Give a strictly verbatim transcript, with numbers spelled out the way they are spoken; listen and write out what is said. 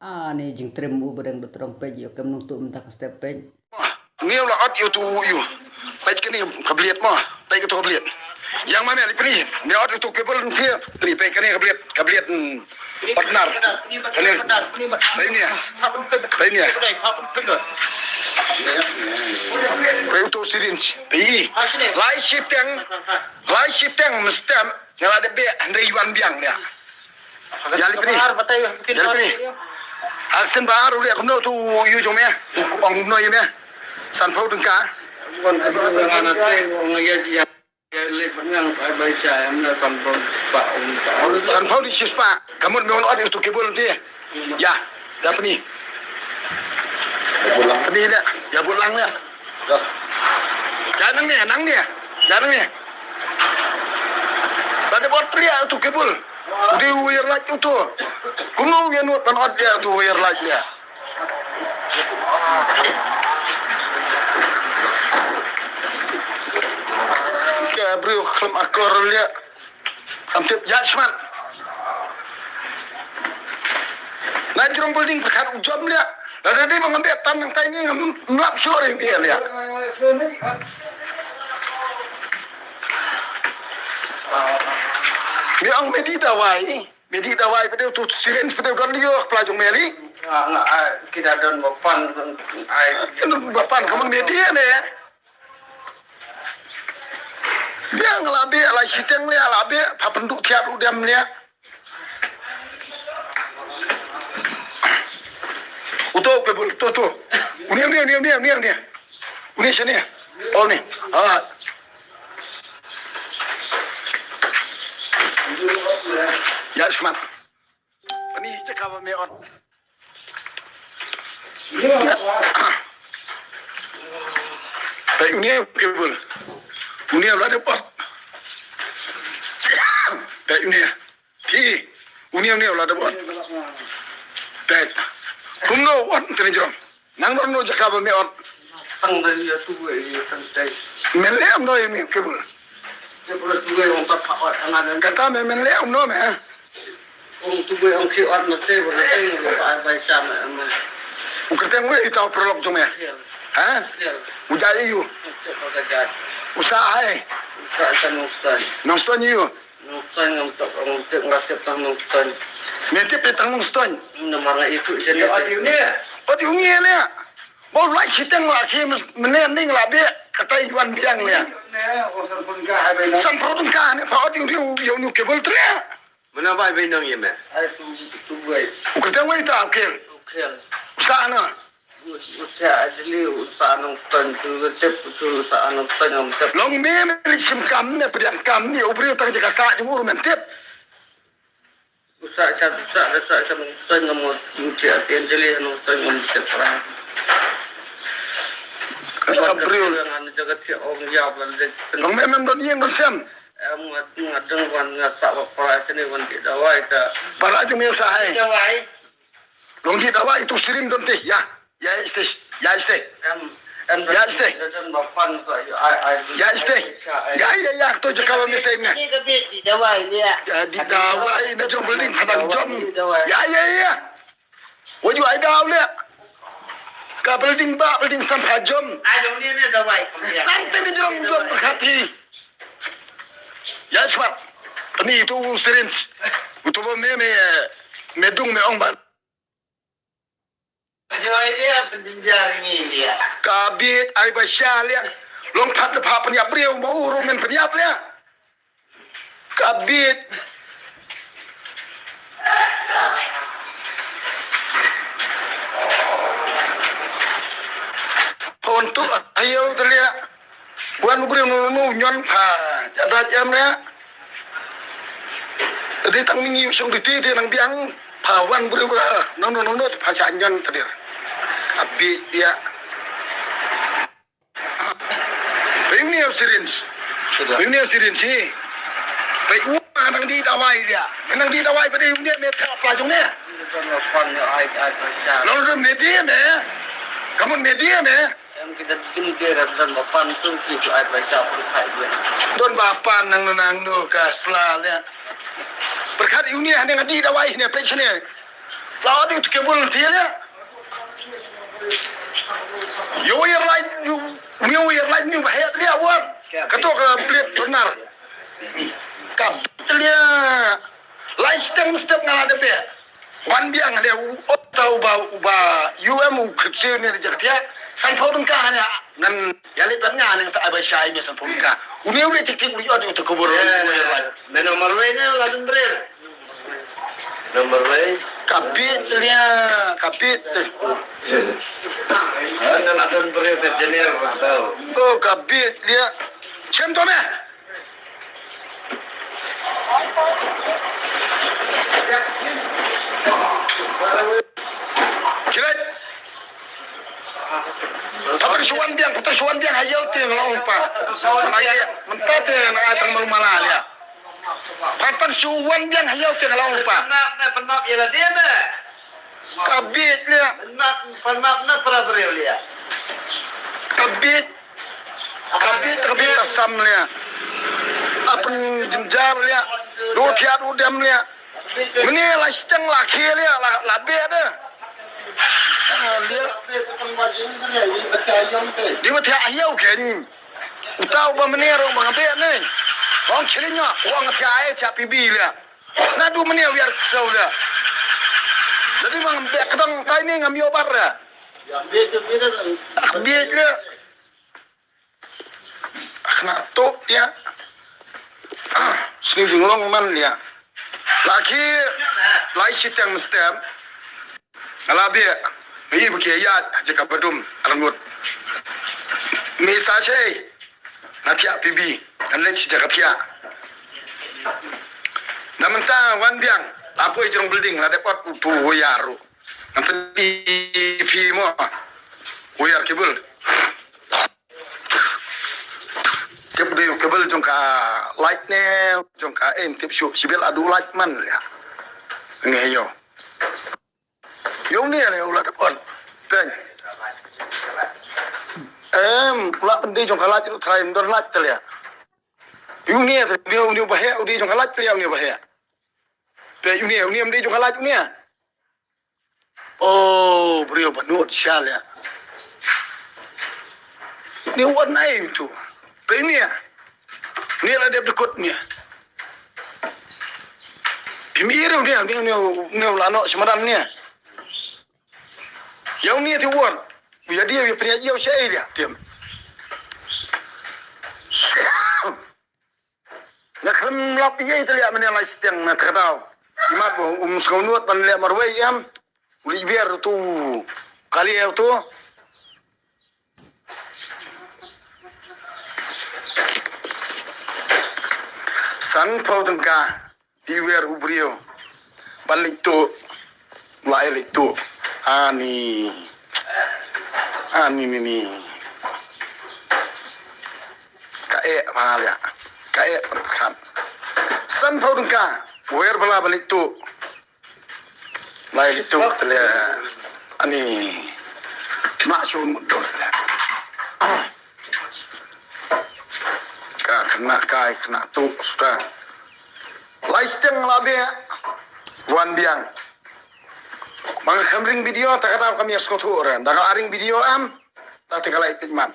Ani jingtrem u ba dang da trong peit ïoh kem nong tu mynta ka step peit. Ni u la ot ïoh tu ïoh. Peit kane ka bliat mo. Peit ka tu ka bliat. Yang ma me li pini. Ni ot ïoh tu kebul ntia. Pini peit kane ka bliat. Ka bliat, hmm, partner. Kane. Peit ni. Peit ni. Peit tu syringe. Peit. Lai shiteng. Lai shiteng mesti. Nga la da beh hynrei yuan biang nia. Ïa li pini. Ïa li pini. Al sen bar u leh kumno tu ïoh jong me. Ong kumno ïa me. Sanphew tyngka. Sanphew di shispah. Ka mut me wan ot ïa tu kebul ntia. Ïa, da pini. Pini da. Ïa bulang nia. Ïa nang nia, nang nia. Ïa nang nia. Ba da bot pria tu kebul. Di wire light tu. Kumno ïa nut ban ot ïa tu wire light nia. Ka briew khlem akor lia. Kam tip ïa smat. Na jrong building pyrkhat u jom lia. Lada dei ba ngam beh tam nangtai ni ngam nap sure ni lia. Mi ong me di dawai. Me di dawai pdeu tu syringe pdeu don lio pla jong me li. Nga, nga, ai, kita don ba pan, ai. Don ba pan ka mon me di ne. Biang la beh la shiteng lia la beh pa pynduh thiat u dem lia. Uto kebul tu tu. Uni uni uni uni uni uni. Uni sini. Oh ni. Ah. Ïa smat. Peit ïa ka ba me ot. Peit uni kebul. Uni la da bot. Peit uni. Peit uni uni la da bot. Peit. Kumno ot tene jrong. Nang dor no jaka ba me ot. Tang da ïa tu ïa tang tai. Me leh no ïa me kebul. Kata me men leh no me. Ong tu bai ong ki ot na te ba na te ba ai bai sa me. U kyrteng wei ita u paralok jong me. Ha? U jai yu. U sa ai. Nong ston yu. Nong ston ngam tok ngam tip ngam tip tang nong ston. Me tip tang nong ston. Namar nga itu jani. Ot yu ngi ne. Ba u lai shiteng la ki menen ning la beh katai yuan biang ne. Sanphew tyngka ne pa ot yu yu yu kebul tre. Mena bai bai nang ye me. Ai tu tu bai. U kyrteng wei ta u kel. U kel. Sa na. U sa ajli u sa nong tan tu tep tu sa nong tan nong tep. Long me me sim kam ne pdiang kam ne u briew tang jaka sa jong u men tep. U sa sa u sa da sa sa nong tan nong mo tu ti ati ajli nong tan nong tep ra. Ka briew. Ngan jaga ti ong ya bal de. Long me men don yen don sem. Em, nga, nga dang wan nga sa ba para sini wan di dawai ta. Para jong me sa hai. Dawai. Long di dawai tu sirin don te ya. Ya este. Ya este. Em, em. Ya este. Don ba pan ko ai ai. Ya este. Ya ya ya tu je kawa me sai me. Ni ka bit di dawai ni ya. Ya di dawai na jong building padang jom. Ya ya ya. Wajib ai daw le. Ka building ba building sampha jom. Ai jong ni ne dawai. Nang te ni jom jom berkati. Ya smat. Peni tu syringe. Utu ba me me me dung me ong ba. Joi dia penjinjar ni dia. Ka bit ai ba sha le. Long phat le pha peniap briew ba uru men peniap le. Ka bit. Pon tu ayo telia. Wan briew no no nyon pha. Jada jem ne. Di tang mingi sung di ti di nang biang pha wan briew bra. No no no no pha sa nyon telia. Ka bit dia. Ring ni sirin. Ring ni sirin si. Pai u nang di dawai dia. Nang di dawai pada ring ni me tha pa jong ne. Nong rum ne di ne. Kamu ne di ne. Em kita tim dia dan mapan tu si tu ai pai sa pun kai dia. Don ba pan nang nang nu ka sla dia. Berkat uni hane ngadi dawai ne pe sini. La wan ïa u te cable te ïa. Ïa u ïa lai, ïa u ïa lai ni ba heh te ïa wan. Ka to ka plit benar. Ka te ïa. Lai step step nga la dep ïa. Wan biang de u ota uba uba U M u kyrche ne de jak tia. Sanphew tyngka ne ngan ïa leit ban nga ne sa ai ba shai me sanphew tyngka. Une u le tik tik u ïa u te kubur. Me number wei ne la dun brel. Number wei. Ka bit lia, ka bit. Ana la dun brel te jener ba tau. Oh, ka bit lia. Chem to me. Kiret. Patang shuan biang, patang shuan biang ha ïew te nga la ong pa. Mynta te nga ai tang malu mala lia. Patang shuan biang ha ïew te nga la ong pa. Pynmap na pynmap ïa la dien na. Ka bit lia. Pynmap pynmap na para briew lia. Ka bit. Ka bit ka bit ka sam lia. A pynjynjar lia. Du thiah du dem lia. Mane la shteng la khie lia la la bit de. Ah, lia. Di ba thiah ïew ken. Uta uba mane rong ba nga bit ne. Ong chili nyok, ong thiah ai thiah P B lia. Naduh mynne u ïar ksew da. Dadi ma ngam beh kdang kai ni ngam ïoh bar da. Ak biej le. Ak na to ïa. Sni jinglong man ïa. Laki lai shiteng mestem. Ala beh. Ngi baki ïa jaka badum arngut. Mi sa shei. Nga thiah P B, ngan leit sha ka thiah. Na mynta wan biang, la poi jrong building, la dep ot u tu wire ruh. Ngan pynï phi mo, wire cable. Tip dei u cable jong ka light ne, jong ka en tip shu, sibil adu light man ya. Ngi yo. Ïa une ne u la dep ot. Peng. Em, u la pyndei jong ka lait ruh trai, ym don lait te leh. Ïa une te, une, une ba heh, u dei jong ka lait te leh, une ba heh. Peng une, une ym dei jong ka lait une. Oh, briew ba nud sha leh. Une u ot nai tu. Peng une. Une la dep dkut une. Phi mih ïa une, une, une, une u la noh sha madan une. Ïa une te won. Ïa die ïa pynïaid ïa u sha ei dia. Tim. Nga khlem lap ïa te leh mane lai siteng na tadaw. Imat bo um sngewnud ban leh marwei em. U leit biar tu. Kali ïa tu. Sanphew tyngka. Iwer u briew. Ban leit tuh. Lai leit tuh. Ani. Ani ni ni. Ka eh ba lia. Ka eh ba khat. Sanphew tyngka. Wer bala ban leit tuh. Lai leit tuh te leh. Ani. Mak shun mut tuh te leh. Ka khynnah kai khynnah tuh suda. Lai siteng la beh. Wan biang. Ba nga khlem ring video, ta ka daw kam ïa sngewthuh re. Da ka la ring video em. Ta te ka lai peit man.